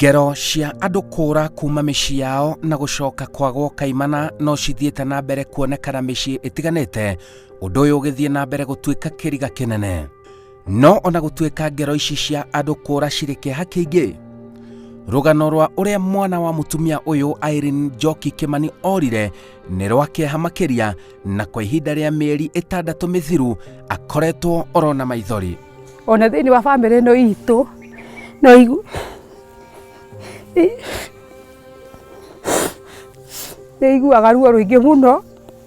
Ngero cia andũ kũũra kuma mĩciĩ yao na gũcoka kwagwo kaimana no cithiĩte na mbere kuonekana mĩciĩ ĩtiganĩte, ũndũ ũyũ ũgĩthiĩ na mbere gũtuĩka kĩriga kĩnene. No ona gũtuĩka ngero ici cia andũ kũũra cirĩ kĩeha kĩingĩ, rũgano rwa ũrĩa mwana wa mũtumia ũyũ Irene Njoki Kimani orire nĩ rwa kĩeha makĩria, na kwa ihinda rĩa mĩeri 6 mĩthiru akoretwo orona maithori. Ona thĩinĩ wa bamĩrĩ ĩno itũ no igu nĩ iguaga ruo rũingĩ mũno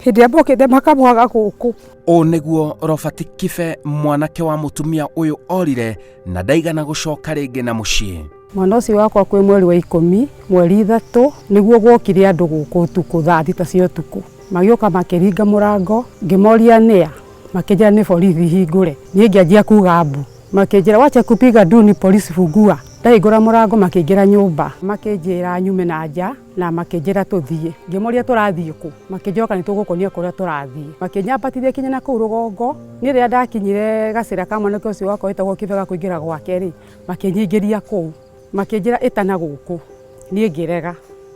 hĩndĩ ĩrĩa mokĩte makamwaga gũkũ. Ũũ nĩguo Robert Kibe mwanake wa mũtumia ũyũ orire na ndaigana gũcoka rĩngĩ na mũciĩ. Mwana ũcio wakwa kwĩ mweri wa 10 mweri 3 nĩguo gwokire andũ gũkũ ũtukũ thaa 6 cia ũtukũ, magĩũka makĩringa mũrango, ngĩmoria nĩa, makĩnjĩra nĩ borithi hingũre. Niĩ ngĩanjia kuga mbu, makĩnjĩra wacha kupiga nduru ni polisi fungua. Ndahingũra mũrango makĩingĩra nyũmba, makĩnjĩra nyume na nja na makĩnjĩra tũthiĩ. Ngĩmoria tũrathiĩ kũ, makĩnjoka nĩ tũgũkuonia kũrĩa tũrathiĩ. Makĩnyambatithia kinya na kũu rũgongo. Niĩ rĩrĩa ndakinyire gacĩra ka mwanake ũcio wakwa wĩtagwo Kibe ga kũingĩra gwake rĩ, makĩnyingĩria kũu, makĩnjĩra ĩtana gũkũ. Niĩ ngĩrega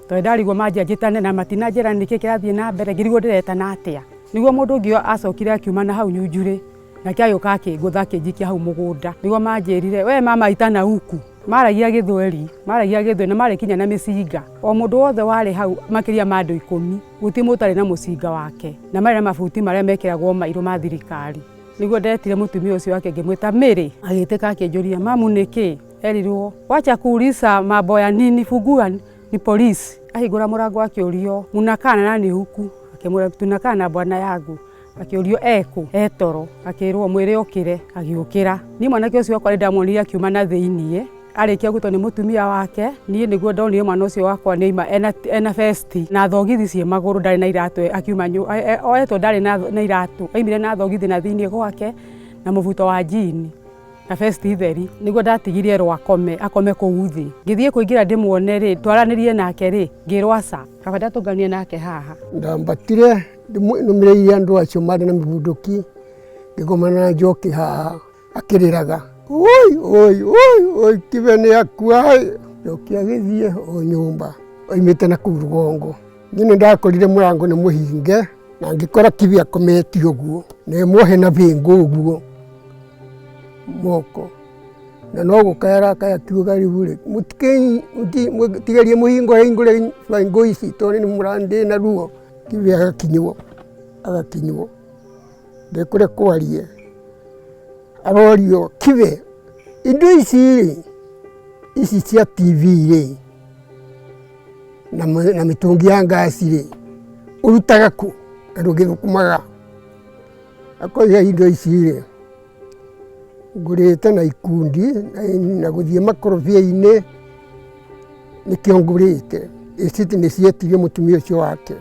tondũ ndarigwo manjia njĩtane na matinanjĩra nĩkĩ kĩrathiĩ na mbere, ngĩrigwo ndĩretana atĩa. Nĩguo mũndũ ũngĩ acokire akiuma na hau nyunjurĩ, nake agĩũka akĩngũtha akĩnjikia hau mũgũnda. Nĩguo manjĩrire we mama itana huku. Maragia gĩthweri, maragia gĩthweri na marĩ kinya na mĩcinga. O mũndũ wothe warĩ hau makĩria ma andũ 10, gũtirĩ mũndũ ũtarĩ na mũcinga wake, na marĩ na mabuti marĩa mekĩragwo mairũ ma thirikari. Nĩguo ndetire mũtumia ũcio wake ngĩmwĩta Mary, agĩtĩka akĩnjũria mamu nĩkĩ? Erirwo wacha kuuliza mambo ya nini, fungua ni polisi. Ahingũra mũrango akĩũrio munakaa na nani huku? Akĩmwĩra tunakaa na bwana yangu. Akĩũrio ekũ? Etoro. Akĩrwo mwĩre okĩre, agĩũkĩra. Niĩ mwanake ũcio wakwa nĩndamuonire akiuma na thĩiniĩ, arĩkia gwĩtwo nĩ mũtumia wake. Niĩ nĩguo ndonire mwana ũcio wakwa nĩauma ena vesti na thogithi ciĩ magũrũ, ndarĩ na iratũ, akiuma oetwo ndarĩ na iratũ, aumire na thogithi na thĩiniĩ gwake na mũbuto wa njini na vesti theri. Nĩguo ndatigirie erwo akome, akome kũu thĩ. Ngĩthiĩ kũingĩra ndĩmuone rĩ, twaranĩrie nake rĩ, ngĩrwo aca, kaba ndatũnganire nake haha. Ndambatire nũmĩrĩire andũ acio marĩ na mĩbunduki, ngĩgomana na Njoki haha akĩrĩraga, oi oi oi oi, Kibe nĩ akua. Njoki agĩthiĩ o nyũmba oimĩte na kũu rũgongo. Niĩ nĩ ndakorire mũrango nĩ mũhinge na ngĩkora Kibe akomete ũguo na muohe na bĩngũ ũguo moko, na no gũkaya arakaya akiuga rĩu rĩ, mũtigerie mũhingũre hingũre bangũ ici tondũ nĩ mũrandĩ na ruo. Kibe agakinywo, agakinywo ndekũrekwo arie, arorio Kibe indo ici rĩ, ici cia TV rĩ na mĩtũngi ya ngasi rĩ, ũrutaga kũ na ndũgĩthũkũmaga? Akoiga indo ici rĩ, ngũrĩte na ikundi na gũthiĩ makorobia-inĩ nĩkĩo ngũrĩte. Rĩciti nĩ cietirio mũtumia ũcio wake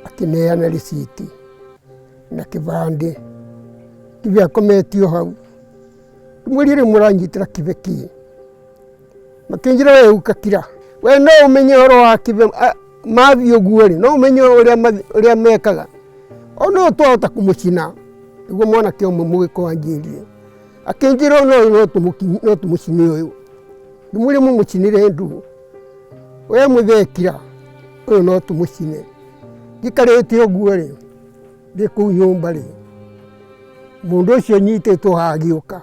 akĩneana rĩciti na kĩbandĩ. Kibe akometio hau, ngĩmũria rĩu mũranyitĩra Kibe kĩ? Makĩnjĩra we ũka kira, we no ũmenye ũhoro wa Kibe mathiĩ ũguo rĩ, no ũmenye ũrĩa mekaga, o no twahota kũmũcina. Nĩguo mwanake ũmwe mũgĩkũyũ anjĩrire, akĩnjĩra no tũmũcine ũyũ. Ngĩmwĩra mũmũcinĩre ndũ, we mũthee kira, ũyũ no tũmũcine. Njikarĩte ũguo rĩ, ndĩ kũu nyũmba rĩ, mũndũ ũcio nyitĩtwo haha agĩũka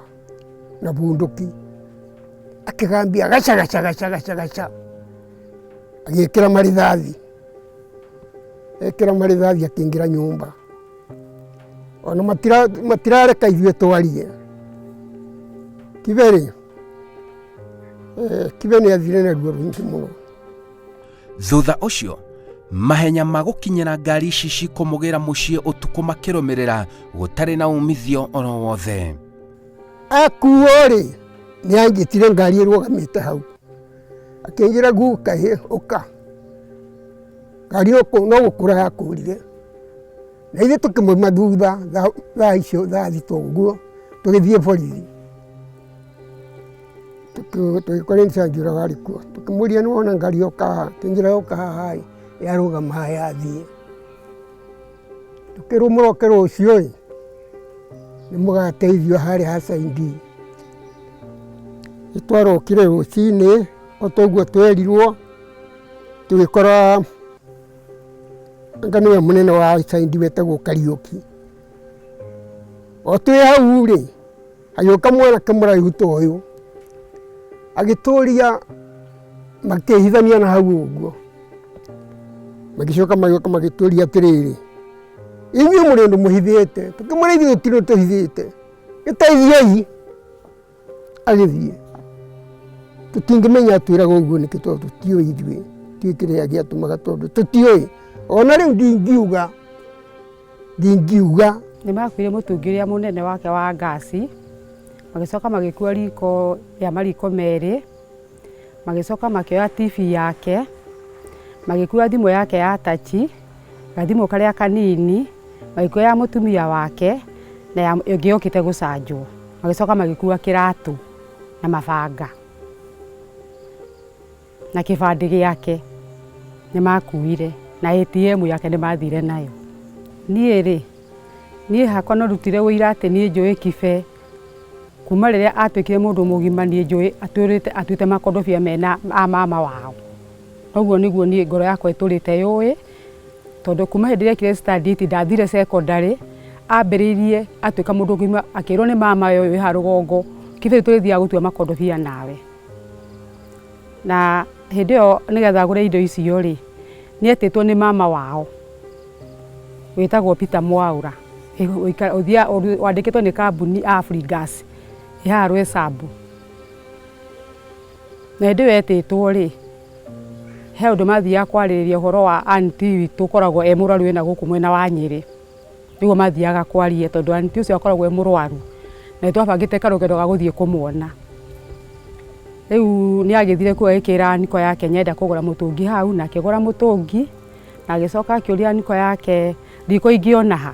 na bunduki, akĩgambia gaca gaca gaca gaca gaca, agĩkĩra marĩthathi, ekĩra marĩthathi akĩingĩra nyũmba. Ona matirareka ithuĩ twarie. Kibe rĩ, Kibe nĩ athire na ruo rũingĩ mũno. Thutha ũcio mahenya ma gũkinyĩra ngari ici cikũmũgĩra mũciĩ ũtukũ makĩrũmĩrĩra gũtarĩ na umithio oro wothe. Akuo rĩ, nĩ anjĩtire ngari ĩrũgamĩte hau, akĩnjĩra guka ĩ ũka, ngari no gũkũra yakũrire, na ithuĩ tũkĩmauma thutha thaa icio thaa 6 ũguo tũgĩthiĩ borithi, tũgĩkora Nsanjura warĩ kuo, tũkĩmũria nĩ wona ngari yoka haha, akĩnjĩra yoka haha ĩ, yarũgama haha yathiĩ. Tũkĩrwo mũroke rũciũ ĩ, nĩ mũgateithio harĩa ha Saindi. Nĩ twarokire rũcinĩ O ta ũguo twerirwo, tũgĩkora anga nĩwe mũnene wa caindi wetagwo Kariũki. O twĩ hau rĩ, hagĩũka mwanake mũraihu ta ũyũ, agĩtũria makĩhithania na hau ũguo. Magĩcoka magĩũka magĩtũria atĩrĩrĩ, inyuĩ mũrĩ ũndũ mũhithĩte? Tũkĩmwĩra ithuĩ gũtirĩ ũndũ tũhithĩte, gĩteithiei. Agĩthiĩ. Tũtingĩmenya atwĩraga ũguo nĩkĩ tondũ tũtiũĩ ithuĩ, tũtiũĩ kĩrĩa gĩatũmaga tondũ tũtiũĩ. Ona rĩu ndingiuga, ndingiuga. Nĩ makuire mũtũngi ũrĩa mũnene wake wa ngaci, magĩcoka magĩkua riko rĩa mariko merĩ, magĩcoka makĩoya TV yake, magĩkua thimũ yake ya tachi, gathimũ karĩa kanini, magĩkua ya mũtumia wake na ya ĩngĩ yokĩte gũcanjwo, magĩcoka magĩkua kĩratũ na mabanga na kĩbandĩ gĩake nĩ makuire na ATM yake nĩ mathire nayo. Niĩ rĩ, niĩ hakwa no ndutire ũira atĩ niĩ njũĩ Kibe kuma rĩrĩa atuĩkire mũndũ mũgima niĩ njũĩ atũrĩte atuĩte makondobia mena a mama wao. Ũguo nĩguo niĩ ngoro yakwa ĩtũrĩte yũĩ, tondũ kuma hĩndĩ ĩrĩa ekire standard eight ndathire secondary, ambĩrĩirie atuĩka mũndũ mũgima akĩrwo nĩ mama we ũyũ wĩ haha rũgongo, Kibe tũrĩthiaga gũtua makondobia nawe. Na hĩndĩ ĩyo nĩgetha agũre indo icio rĩ, nĩ etĩtwo nĩ mama wao wĩtagwo Peter Mwaũra, wandĩkĩtwo nĩ kambuni Afrigas ĩ haha Roysambu. Na hĩndĩ ĩyo etĩtwo rĩ, he ũndũ mathiaga kwarĩrĩria ũhoro wa aunty witũ ũkoragwo e mũrwaru wĩna gũkũ mwena wa Nyĩrĩ. Nĩguo mathiaga kwaria tondũ aunty ũcio akoragwo e mũrwaru na nĩ twabangĩte karũgendo ga gũthiĩ kũmuona. Rĩu nĩ agĩthire kũu agĩkĩra anko yake nĩ arenda kũgũra mũtũngi hau na akĩgũra mũtũngi na agĩcoka akĩũria anko yake riko ingĩona ha?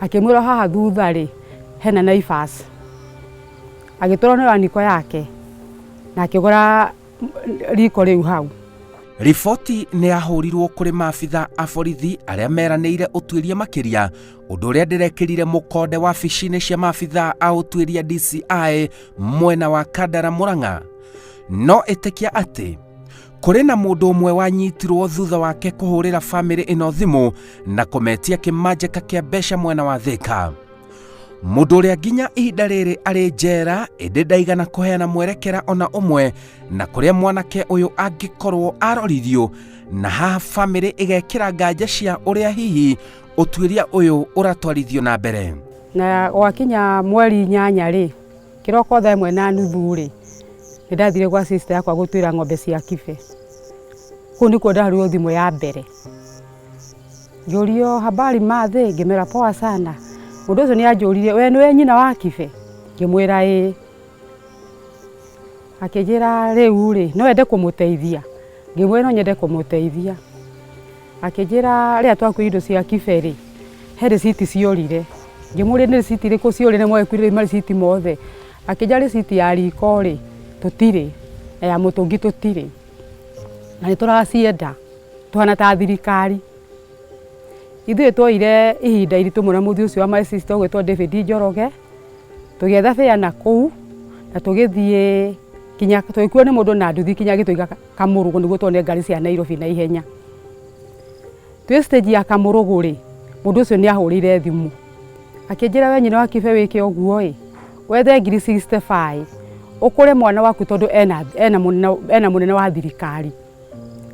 Akĩmwĩra haha thutha rĩ hena Naivas. Agĩtwarwo nĩ anko yake na akĩgũra riko rĩu hau. Riboti nĩ yahũrirwo kũrĩ maabitha a borithi arĩa meranĩire ũtuĩria makĩria, ũndũ ũrĩa ndĩrekĩrire mũkonde wabici-inĩ cia maabitha a ũtuĩria DCI mwena wa Kandara Murang'a. No ĩtĩkia atĩ kũrĩ na mũndũ ũmwe wanyitirwo thutha wake kũhũrĩra famĩlĩ ĩno thimũ na kũmetia kĩmanjĩka kĩa mbeca mwena wa Thĩka. Mũndũ ũrĩa nginya ihinda rĩrĩ arĩ njera ĩndĩ ndaigana kũheana mwerekera ona ũmwe na kũrĩa mwanake ũyũ angĩkorwo aroririo, na haha famĩlĩ ĩgekĩra nganja cia ũrĩa hihi ũtuĩria ũyũ ũratwarithio na mbere. Na gwakinya mweri 8 rĩ, kĩroko thaa 1:30 rĩ, nĩ ndathire gwa sister yakwa gũtuĩra ng'ombe cia Kibe. Kũu nĩkuo ndahũrirwo thimũ ya mbere. Ngĩũrio habari mathe, ngĩmera poa sana. Mũndũ ũcio nĩ anjũririe we nĩwe nyina wa Kibe? Ngĩmwĩra ĩĩ. Akĩnjĩra rĩu rĩ, no wende kũmũteithia? Ngĩmwĩra no nyende kũmũteithia. Akĩnjĩra rĩrĩa twakuire indo cia Kibe rĩ, he rĩciti ciorire. Ngĩmũria nĩ rĩciti irĩkũ ciorire mwagĩkuire marĩciti mothe? Akĩnjĩra rĩciti ya riko rĩ, tũtirĩ na ya mũtũngi tũtirĩ na nĩ tũracienda tũhana ta thirikari. Ithuĩ tuoire ihinda iritũ mũno mũthuri ũcio wa my sister ũgwĩtwo David Njoroge, tũgĩetha fare na kũu na tũgĩthiĩ nginya tũgĩkuo nĩ mũndũ na nduthi nginya agĩtũiga Kamũrũgũ nĩguo tuone ngari cia Nairobi na ihenya. Twĩ stage ya Kamũrũgũ rĩ, mũndũ ũcio nĩ ahũrĩire thimũ akĩnjĩra we nyina wa Kibe wĩke ũguo ĩ, wethe ngiri 65 ũkũre mwana waku tondũ ena mũnene wa thirikari.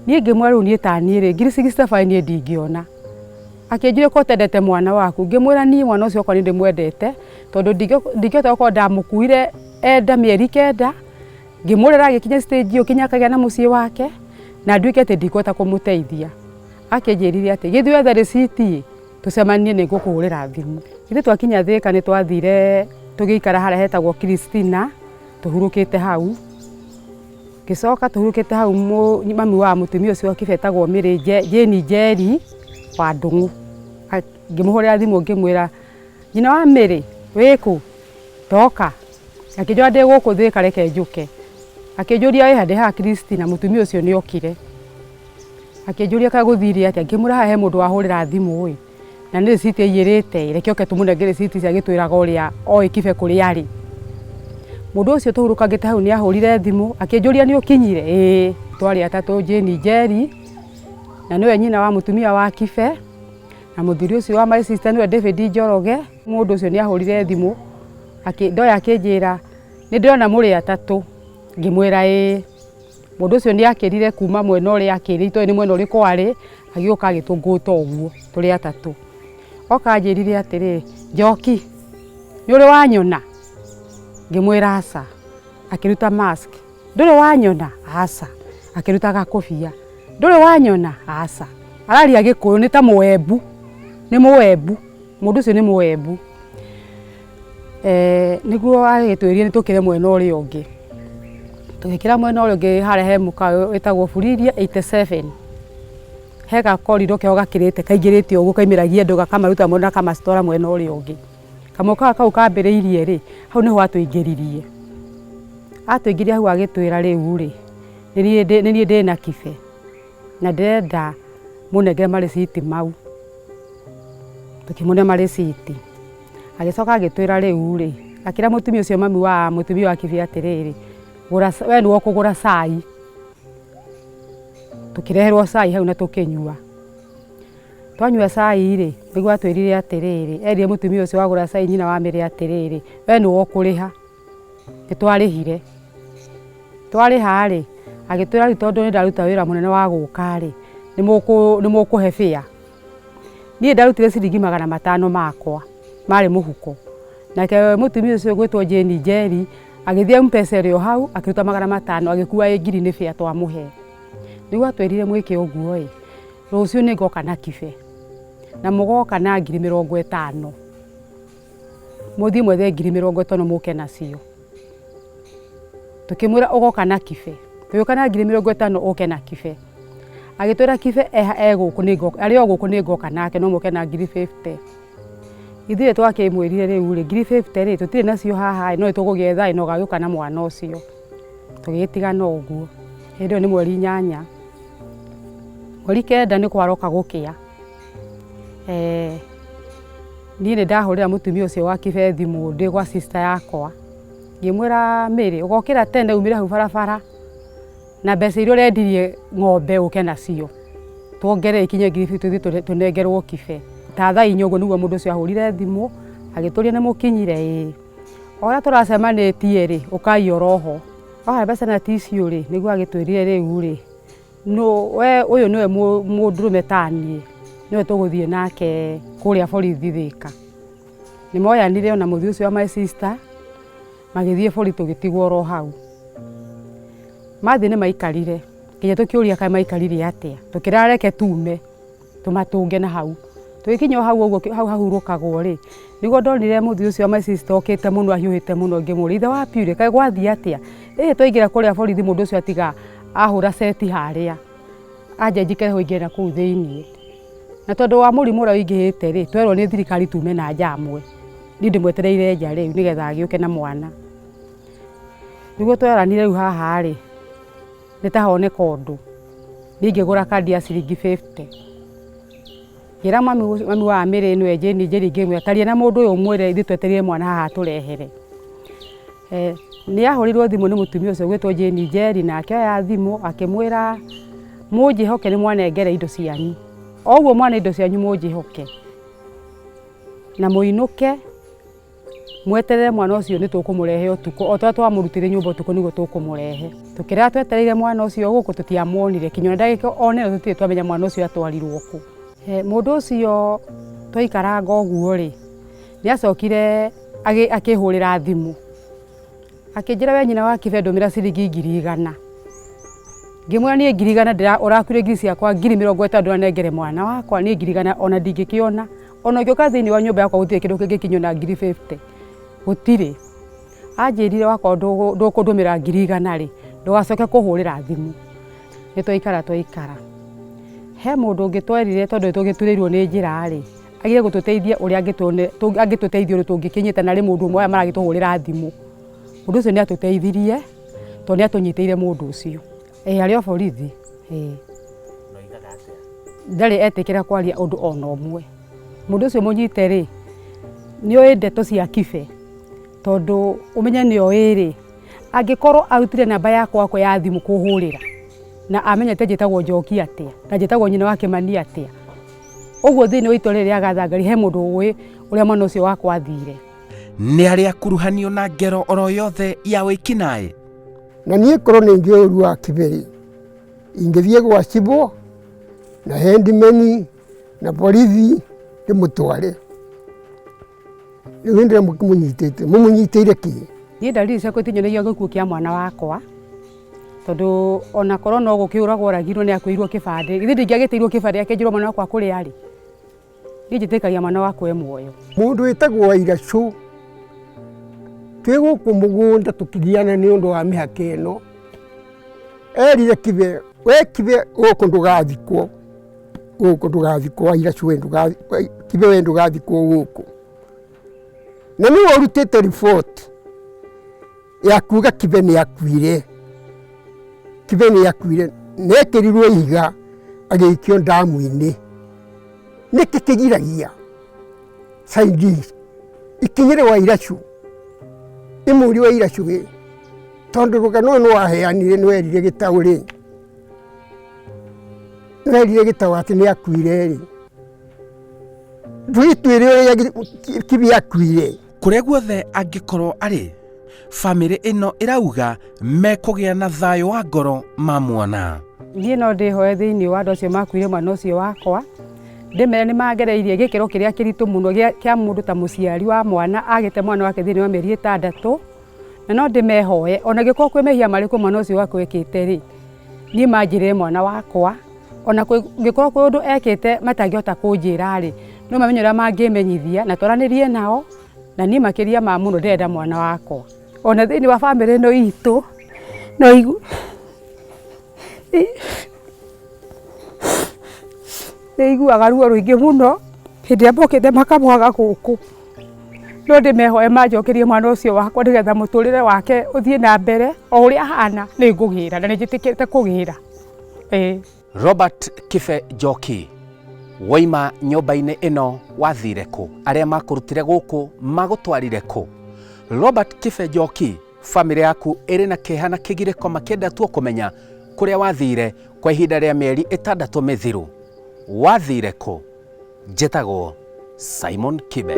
Niĩ ngĩmwĩra rĩu niĩ ta niĩ rĩ, ngiri 65 niĩ ndingĩona. Akĩnjũria ko ũtendete mwana waku, ngĩmwĩra niĩ mwana ũcio wakwa nĩ ndĩmwendete tondũ ndingĩhota gũkorwo ndamũkuire enda mĩeri 9, ngĩmũrera agĩkinya stage ĩyo nginya akagĩa na mũciĩ wake na nduĩke atĩ ndikũhota kũmũteithia. Akĩnjĩrire atĩ gĩthiĩ wethe rĩciti ĩ, tũcemanie nĩ ngũkũhũrĩra thimũ. Ithuĩ twakinya Thĩka nĩ twathire tũgĩikara harĩa hetagwo Christina tũhurũkĩte hau. Ngĩcoka tũhurũkĩte hau mami wa mũtumia ũcio Kibe etagwo Mary Jane Njeri wa Ndung'u. Ngĩmũhũrĩra thimũ ngĩmwĩra nyina wa Mary wĩkũ? Ndoka. Akĩnjĩra ndĩ gũkũ Thĩka reke njũke. Akĩnjũria wĩha? Ndĩ haha Christina, mũtumia ũcio nĩ okire. Akĩnjũria kaĩ gũthire atĩa? Ngĩmwĩra haha he mũndũ wahũrĩra thimũ ĩ, na nĩ rĩciti aiyĩrĩte ĩ, reke oke tũmũnengere rĩciti ici agĩtwĩraga ũrĩa oĩ Kibe kũrĩa arĩ. Mũndũ ũcio tũhurũkangĩte hau nĩ ahũrire thimũ akĩnjũria nĩ ũkinyire? Ĩĩ. Twarĩ atatũ, Jane Njeri na nĩwe nyina wa mũtumia wa Kibe na mũthuri ũcio wa my sister nĩwe David Njoroge. Mũndũ ũcio nĩ ahũrire thimũ ndoya akĩnjĩra nĩ ndĩrona mũrĩ atatũ, ngĩmwĩra ĩĩ. Mũndũ ũcio nĩ akĩrire kuma mwena ũrĩa akĩrire, itoĩ nĩ mwena ũrĩkũ arĩ, agĩũka agĩtũngũta ũguo tũrĩ atatũ. Oka anjĩrire atĩrĩrĩ, Njoki, nĩ ũrĩ wanyona? Ngĩmwĩra aca. Akĩruta mask. Ndũrĩ wanyona? Aca. Akĩruta gakobia. Ndũrĩ wanyona? Aca. Araria Gĩkũyũ nĩ ta Mũembu, nĩ Mũembu, mũndũ ũcio nĩ Mũembu. Nĩguo agĩtwĩrire nĩ tũkĩre mwena ũrĩa ũngĩ. Tũgĩkĩra mwena ũrĩa ũngĩ harĩa he mũkawa wĩtagwo Buriria 87. He gakoriro keho gakĩrĩte kaingĩrĩte ũguo kaimĩragia andũ gakamaruta mwena gakamatwara mwena ũrĩa ũngĩ. Kamũkawa kau kambĩrĩirie rĩ, hau nĩho atũingĩririe. Atũingĩria hau agĩtwĩra rĩu rĩ, nĩ niĩ ndĩna Kibe na ndĩrenda mũnengere marĩciti mau. Tũkĩmũne marĩciti. Agĩcoka agĩtwĩra rĩu rĩ, akĩra mũtumia ũcio mami wa mũtumia wa Kibe atĩrĩrĩ, gũra we nĩwe ũkũgũra cai. Tũkĩreherwo cai hau na tũkĩnyua. Twanyua cai rĩ, nĩguo atwĩrire atĩrĩrĩ, erire mũtumia ũcio wagũra cai nyina wa Mary atĩrĩrĩ, we nĩwe ũkũrĩha. Nĩ twarĩhire. Twarĩha rĩ, agĩtwĩra rĩu tondũ nĩ ndaruta wĩra mũnene wa gũka rĩ, nĩ mũkũhe fare. Niĩ ndarutire ciringi 500 makwa marĩ mũhuko. Nake mũtumia ũcio ũgwĩtwo Jane Njeri agĩthiĩ M-Pesa ĩrĩ o hau akĩruta 500 agĩkua ĩ ngiri nĩ fare twamũhe. Nĩguo atwĩrire mwĩke ũguo ĩ, rũciũ nĩ ngoka na Kibe na mũgoka na 50,000. Mũthiĩ mwethe 50,000 mũke nacio. Tũkĩmwĩra ũgoka na Kibe. Tũgĩũka na 50,000 ũke na Kibe. Agĩtwĩra Kibe e gũkũ nĩ ngoka, arĩ o gũkũ nĩ ngoka nake no mũke na 50,000. Ithuĩ twakĩmwĩrire rĩu rĩ, 50,000 rĩ, tũtirĩ nacio haha ĩ, no nĩtũgũgĩetha ĩ, na ũgagĩũka na mwana ũcio. Tũgĩgĩtigana ũguo. Hĩndĩ ĩyo nĩ mweri 8. Mweri 9 nĩ kwaroka gũkĩa. Niĩ nĩ ndahũrĩra mũtumia ũcio wa Kibe thimũ ndĩ gwa sister yakwa. Ngĩmwĩra Mary ũgokĩra tene umĩre hau barabara na mbeca iria ũrendirie ng'ombe ũke nacio. Tuongerere ikinye 50,000 tũthiĩ tũnengerwo Kibe. Ta thaa 4 ũguo nĩguo mũndũ ũcio ahũrire thimũ agĩtũria nĩ mũkinyire? Ĩĩ. O ũrĩa tũracemanĩtie rĩ, ũkai oroho. Oha mbeca na tissue rĩ, nĩguo agĩtwĩrire rĩu rĩ, we ũyũ nĩwe mũndũrũme taniĩ, nĩwe tũgũthiĩ nake kũrĩa borithi Thĩka. Nĩ moyanire ona mũthuri ũcio wa my sister, magĩthiĩ borithi tũgĩtigwo oro hau. Mathiĩ nĩ maikarire, nginya tũkĩũria kaĩ maikarire atĩa, tũkĩra reke tume tũmatũnge na hau. Tũgĩkinya o hau ũguo hau hahurũkagwo rĩ, nĩguo ndonire mũthuri ũcio wa my sister okĩte mũno ahiũhĩte mũno ngĩmũria ithe wa Purity kaĩ gwathiĩ atĩa? Ĩ twaingĩra kũrĩa borithi mũndũ ũcio atiga ahũra ceti harĩa, anja njikare hau ingĩre nakũu thĩiniĩ. Na tondũ wa mũrimũ ũrĩa ũingĩhĩte rĩ, twerwo nĩ thirikari tume na nja amwe. Niĩ ndĩmwetereire nja rĩu nĩgetha agĩũke na mwana. Nĩguo tweranire rĩu haha rĩ, nĩ ta honeka ũndũ. Niĩ ngĩgũra kandi ya ciringi 50. Ngĩra mami wa Mary nĩwe Jane Njeri ngĩmwĩra taria na mũndũ ũyũ ũmwĩre ithuĩ twetereire mwana haha atũrehere. Nĩ ahũrĩirwo thimũ nĩ mũtumia ũcio ũgwĩtwo Jane Njeri na akĩoya thimũ akĩmwĩra mũnjĩhoke nĩ mwanengera indo cianyu. O ũguo mwana indo cianyu mũnjĩhoke na mũinũke mweterere mwana ũcio nĩ tũkũmũrehe ũtukũ o ta ũrĩa twamũrutire nyũmba ũtukũ nĩguo tũkũmũrehe. Tũkĩrara twetereire mwana ũcio gũkũ tũtiamuonire kinya ona ndagĩka ona ĩyo tũtirĩ twamenya mwana ũcio atwarirwo kũ. Mũndũ ũcio twaikaranga ũguo rĩ, nĩ acokire akĩhũrĩra thimũ akĩnjĩra we nyina wa Kibe ndũmĩra ciringi 100,000. Ngĩmwĩra niĩ 100,000 ũrakuire ngiri ciakwa 50,000 ndũranengere mwana wakwa, niĩ 100,000 ona ndingĩkĩona. Ona ũngĩũka thĩiniĩ wa nyũmba yakwa gũtirĩ kĩndũ kĩngĩkinyio na 50,000, gũtirĩ. Anjĩrire wakorwo ndũkũndũmĩra 100,000 rĩ, ndũgacoke kũhũrĩra thimũ. Nĩ twaikara twaikara. He mũndũ ũngĩ twerire tondũ nĩ tũgĩturĩirwo nĩ njĩra rĩ, agĩe gũtũteithia ũrĩa angĩtũteithia ũndũ tũngĩkĩnyita narĩ mũndũ ũmwe aya maragĩtũhũrĩra thimũ. Mũndũ ũcio nĩ atũteithirie tondũ nĩ atũnyitĩire mũndũ ũcio. Ĩĩ arĩ o borithi, ĩĩ. Ndarĩ etĩkĩra kwaria ũndũ ona ũmwe. Mũndũ ũcio mũnyite rĩ, nĩ oĩ ndeto cia Kibe. Tondũ ũmenye nĩ oĩ rĩ, angĩkorwo arutire namba yakwa ya thimũ kũhũrĩra na amenyete njĩtagwo Njoki atĩa na njĩtagwo nyina wa Kĩmani atĩa, ũguo thĩinĩ wa itũra rĩrĩ rĩa Gathangari he mũndũ ũĩ ũrĩa mwana ũcio wakwa athire. Nĩ arĩ akuruhanio na ngero oro yothe ya wĩkinaĩ? Na niĩ korwo nĩ njũĩ ũru wa Kĩbĩrĩ, ingĩthiĩ gwa cibũ na hendimeni na borithi ndĩmũtware. Rĩu hĩndĩ ĩrĩa mũkĩmũnyitĩte, mũmũnyitĩire kĩ? Niĩ ndariri ciakwa itinyonagia gĩkuũ kĩa mwana wakwa, tondũ ona korwo no gũkĩũragwo oragirwo nĩ akuĩirwo kĩbandĩ, githĩ ndingĩagĩtĩirwo kĩbandĩ akĩnjĩrwo mwana wakwa kũrĩa arĩ? Niĩ njĩtĩkagia mwana wakwa e muoyo. Mũndũ wĩtagwo Wairacũ, twĩ gũkũ mũgũnda tũkĩgiana nĩ ũndũ wa mĩhaka ĩno, erire Kibe, we Kibe gũkũ ndũgathikwo, gũkũ ndũgathikwo Wairacũ we ndũgathikwo, Kibe we ndũgathikwo gũkũ. Na nĩwe ũrutĩte riboti ya kuga Kibe nĩ akuire, Kibe nĩ akuire, na ekĩrirwo ihiga agĩikio ndamu-inĩ. Nĩkĩ kĩgiragia caindi ikinyĩre Wairacũ, ĩmũrie Wairacũ ĩ, tondũ rũgano rũrũ nĩwaheanire nĩwerire Gĩtaũ rĩ, nĩwerire Gĩtaũ atĩ nĩ akuire rĩ, ndũgĩtwĩre ũrĩa Kibe akuire. Kũrĩa guothe angĩkorwo arĩ, famĩlĩ ĩno ĩrauga mekũgĩa na thayũ wa ngoro mamuona. Niĩ no ndĩhoe thĩinĩ wa andũ acio makuire mwana ũcio wakwa, ndĩmere nĩ mangereirie gĩkĩro kĩrĩa kĩritũ mũno kĩa mũndũ ta mũciari wa mwana agĩte mwana wake thĩinĩ wa mĩeri ĩtandatũ, na no ndĩmehoe ona angĩkorwo kwĩ mehia marĩkũ mwana ũcio wakwa ekĩte rĩ, niĩ manjĩrĩre mwana wakwa, ona kũngĩkorwo kwĩ ũndũ ekĩte matangĩhota kũnjĩra rĩ, no mamenye ũrĩa mangĩmenyithia na twaranĩrie nao, na niĩ makĩria ma mũno ndĩrenda mwana wakwa. Ona thĩinĩ wa bamĩrĩ ĩno itũ no igu nĩ iguaga ruo rũingĩ mũno hĩndĩ ĩrĩa mokĩte makamwaga gũkũ, no ndĩmehoe manjokerie mwana ũcio wakwa nĩgetha mũtũrĩre wake ũthiĩ na mbere o ũrĩa ahana nĩ ngũgĩra na nĩ njĩtĩkĩrĩte kũgĩra, ĩĩ. Robert Kibe Njoki, woima nyũmba-inĩ ĩno wathire kũ? Arĩa makũrutire gũkũ magũtwarire kũ? Robert Kibe Njoki, famĩlĩ yaku ĩrĩ na kĩeha na kĩgirĩko makĩenda tu kũmenya kũrĩa wathire kwa ihinda rĩa mĩeri 6 mĩthiru. Wathire kũ? Njĩtagwo Simon Kibe.